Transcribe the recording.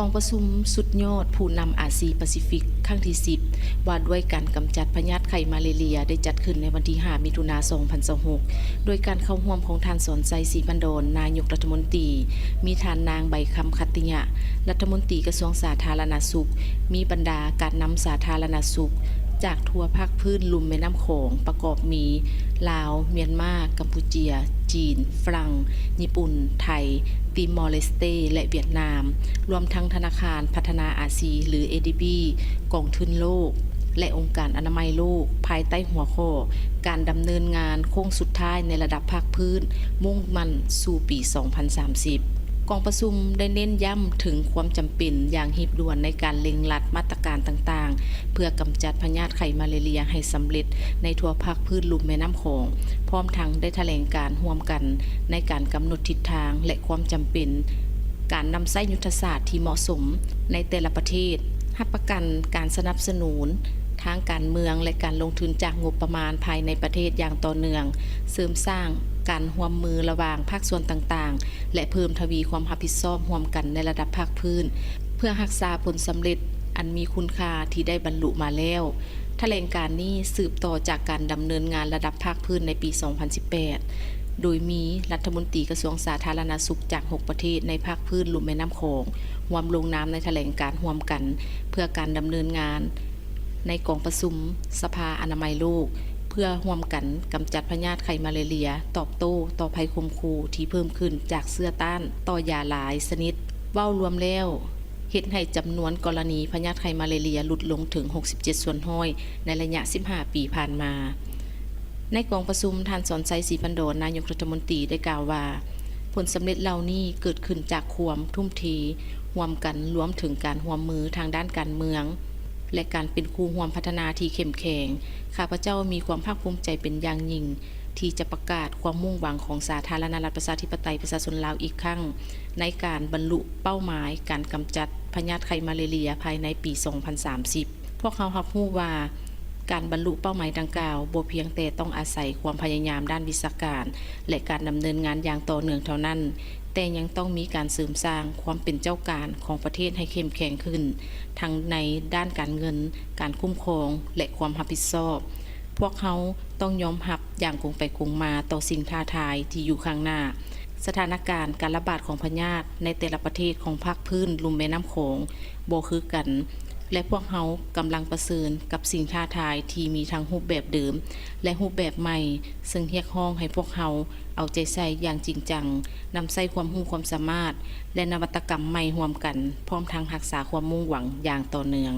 ກອງປະຊຸມສຸດຍອດຜູ້ນຳອາຊີປາຊີຟິກຄັ້ງທີສິບ ວ່າດ້ວຍການກຳຈັດພະຍາດໄຂ້ມາເລເລຍ ໄດ້ຈັດຂຶ້ນໃນວັນທີຫ້າ ມິຖຸນາ ສອງພັນຊາວຫົກ ໂດຍການເຂົ້າຮ່ວມຂອງທ່ານ ສອນໄຊ ສີພັນດອນ ນາຍົກລັດຖະມົນຕີ, ມີທ່ານນາງ ໃບຄຳ ຂັດຕິຍະ ລັດຖະມົນຕີກະຊວງສາທາລະນະສຸກ, ມີບັນດາການນຳສາທາລະນະສຸກຈາກທົ່ວພາກພື້ນລຸ່ມແມ່ນ້ຳຂອງ ປະກອບມີ ລາວ, ມຽນມາ, ກຳປູເຈຍ, ຈີນ, ຝຣັ່ງ, ຍີ່ປຸ່ນ, ໄທ, ຕີມໍເລສເຕ ແລະ ຫວຽດນາມ, ລວມທັງທະນາຄານພັດທະນາອາຊີ ຫຼື ເອດີບີ, ກອງທຶນໂລກ ແລະ ອົງການອະນາໄມໂລກ ພາຍໃຕ້ຫົວຂໍ້ ການດຳເນີນງານໂຄ້ງສຸດທ້າຍໃນລະດັບພາກພື້ນ ມຸ່ງໝັ້ນສູ່ປີສອງພັນສາມສິບ. ກອງປະຊຸມໄດ້ເນັ້ນຢ້ຳເຖິງຄວາມຈຳເປັນຢ່າງຮີບດ່ວນໃນການເລັ່ງລັດມາດຕະການຕ່າງໆ ເພື່ອກຳຈັດພະຍາດໄຂ້ມາເລເລຍໃຫ້ສຳເລັດໃນທົ່ວພາກພື້ນລຸ່ມແມ່ນ້ຳຂອງ, ພ້ອມທັງໄດ້ຖະແຫຼງການຮ່ວມກັນໃນການກຳນົດທິດທາງ ແລະ ຄວາມຈຳເປັນການນຳໃຊ້ຍຸດທະສາດທີ່ເໝາະສົມໃນແຕ່ລະປະເທດ, ຮັບປະກັນການສະໜັບສະໜູນທາງການເມືອງ ແລະ ການລົງທຶນຈາກງົບປະມານພາຍໃນປະເທດຢ່າງຕໍ່ເນື່ອງ, ເສີມສ້າງການຮ່ວມມືລະຫວ່າງພາກສ່ວນຕ່າງໆ ແລະ ເພີ່ມທະວີຄວາມຮັບຜິດຊອບຮ່ວມກັນໃນລະດັບພາກພື້ນ ເພື່ອຮັກສາຜົນສຳເລັດອັນມີຄຸນຄ່າທີ່ໄດ້ບັນລຸມາແລ້ວ. ຖະແຫຼງການນີ້ສືບຕໍ່ຈາກການດຳເນີນງານລະດັບພາກພື້ນໃນປີສອງພັນສິບແປດ ໂດຍມີລັດຖະມົນຕີກະຊວງສາທາລະນະສຸກຈາກຫົກປະເທດໃນພາກພື້ນລຸ່ມແມ່ນ້ຳຂອງ ຮ່ວມລົງນາມໃນຖະແຫຼງການຮ່ວມກັນ ເພື່ອການດຳເນີນງານໃນກອງປະຊຸມສະພາອະນາໄມໂລກ ເພື່ອຮ່ວມກັນກຳຈັດພະຍາດໄຂ້ມາເລເລຍ, ຕອບໂຕ້ຕໍ່ໄພຂົ່ມຂູ່ທີ່ເພີ່ມຂຶ້ນຈາກເຊື້ອຕ້ານຕໍ່ຢາຫຼາຍຊະນິດ. ເວົ້າລວມແລ້ວ, ເຮັດໃຫ້ຈຳນວນກໍລະນີພະຍາດໄຂ້ມາເລເລຍຫຼຸດລົງເຖິງຫົກສິບເຈັດສ່ວນຮ້ອຍໃນໄລຍະສິບຫ້າປີຜ່ານມາ. ໃນກອງປະຊຸມ, ທ່ານ ສອນໄຊ ສີພັນດອນ ນາຍົກລັດຖະມົນຕີ ໄດ້ກ່າວວ່າ, ຜົນສຳເລັດເຫຼົ່ານີ້ເກີດຂຶ້ນຈາກຄວາມທຸ່ມເທຮ່ວມກັນ, ລວມເຖິງການຮ່ວມມືທາງດ້ານການເມືອງ ແລະ ການເປັນຄູ່ຮ່ວມພັດທະນາທີ່ເຂັ້ມແຂງ. ຂ້າພະເຈົ້າມີຄວາມພາກພູມໃຈເປັນຢ່າງຍິ່ງ ທີ່ຈະປະກາດຄວາມມຸ່ງຫວັງຂອງສາທາລະນະລັດປະຊາທິປະໄຕປະຊາຊົນລາວອີກຄັ້ງ ໃນການບັນລຸເປົ້າໝາຍການກຳຈັດພະຍາດໄຂ້ມາເລເລຍພາຍໃນປີສອງພັນສາມສິບ. ພວກເຮົາຮັບຮູ້ວ່າ ການບັນລຸເປົ້າໝາຍດັ່ງກ່າວ ບໍ່ພຽງແຕ່ຕ້ອງອາໄສຄວາມພະຍາຍາມດ້ານວິຊາການ ແລະ ການດຳເນີນງານຢ່າງຕໍ່ເນື່ອງເທົ່ານັ້ນ, ແຕ່ຍັງຕ້ອງມີການເສີມສ້າງຄວາມເປັນເຈົ້າການຂອງປະເທດໃຫ້ເຂັ້ມແຂງຂຶ້ນ, ທັງໃນດ້ານການເງິນ, ການຄຸ້ມຄອງ ແລະ ຄວາມຮັບຜິດຊອບ. ພວກເຮົາຕ້ອງຍອມຮັບຢ່າງກົງໄປກົງມາຕໍ່ສິ່ງທ້າທາຍທີ່ຢູ່ຂ້າງໜ້າ. ສະຖານະການການລະບາດຂອງພະຍາດໃນແຕ່ລະປະເທດຂອງພາກພື້ນລຸ່ມແມ່ນ້ຳຂອງບໍ່ຄືກັນ, ແລະ ພວກເຮົາກຳລັງປະເຊີນກັບສິ່ງທ້າທາຍທີ່ມີທັງຮູບແບບເດີມ ແລະ ຮູບແບບໃໝ່, ເຊິ່ງຮຽກຮ້ອງໃຫ້ພວກເຮົາເອົາໃຈໃສ່ຢ່າງຈິງຈັງ, ນຳໃຊ້ຄວາມຮູ້ຄວາມສາມາດ ແລະ ນະວັດຕະກຳໃໝ່ຮ່ວມກັນ, ພ້ອມທັງຮັກສາຄວາມມຸ່ງຫວັງຢ່າງຕໍ່ເນື່ອງ.